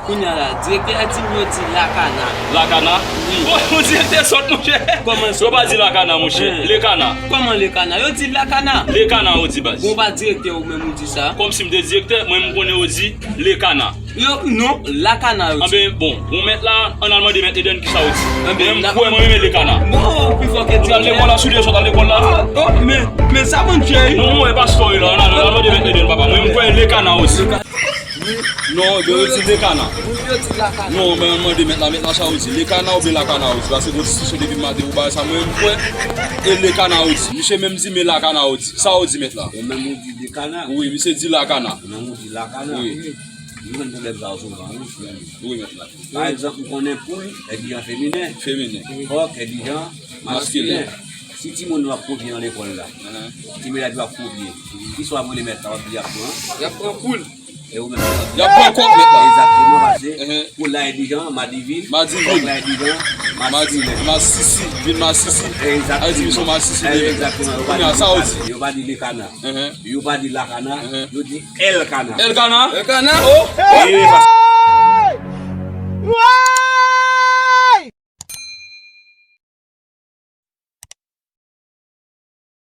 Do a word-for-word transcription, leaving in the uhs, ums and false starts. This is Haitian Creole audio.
Kounye a la, direktè a di m yo di lakana. Lakana? Wi. Bon, yon direktè sòt, monchè. Kòman sòt? Yo pa di lakana, monchè. Lekana. Kòman lekana? Yo di lakana. Lekana, yo di baz. Bon, pa direktè ou menm ou di sa. Kòmsi m te direktè, mwen m konnen yo di lekana. Yo, non, lakana yo di. Anben, bon, bon, mèt la, ann al mande mèt Eden kisa yo di. Mwen m kwè mwen renmen lekana. Bon, ou pi fò ke direktè. Ou t al lekòl la, sou de sòt al lekòl la. Oh, men, men sa, monchè. Non, mwen pastè la, ann al mande mèt Eden, papa. Mwen m kwè lekana yo di. Non, yo di lekana. Moun yo di lakana. Non, men mwen mande mèt la, mèt la sa yo di. Lekana oubyen lakana yo di. Paske konstitisyon depi maten pou bagay sa, mwen m kwè. E lekana yo di. Misye menm di, men lakana yo di. Sa yo di mèt la? Ou menm ou di lekana. Wi, misye di lakana. Ou menm ou di lakana. Wi. Nou jwenn pwoblèm sa yo souvan, wi. Wi, mèt la. Pa egzanp, ou konnen poul, Èdijan feminen. Feminen. Kòk, Èdijan maskilen. Si timoun yo ap kopye nan lekòl la, ti medam yo ap kopye, ki swa vole mèt la, w ap di y ap pran. Y ap pran poul. E ou menm? Y ap pran kòk, mèt la. Egzakteman, paske poul la Èdijan madivin, kòk la Èdijan madilen. Masisi, vin masisi. Egzakteman. Ay di misyon masisi. Egzakteman. Yo pa di lekana. Yo pa di lekana. Yo pa di lakana. Yo di èlkana. Èlkana? Èlkana? Oh!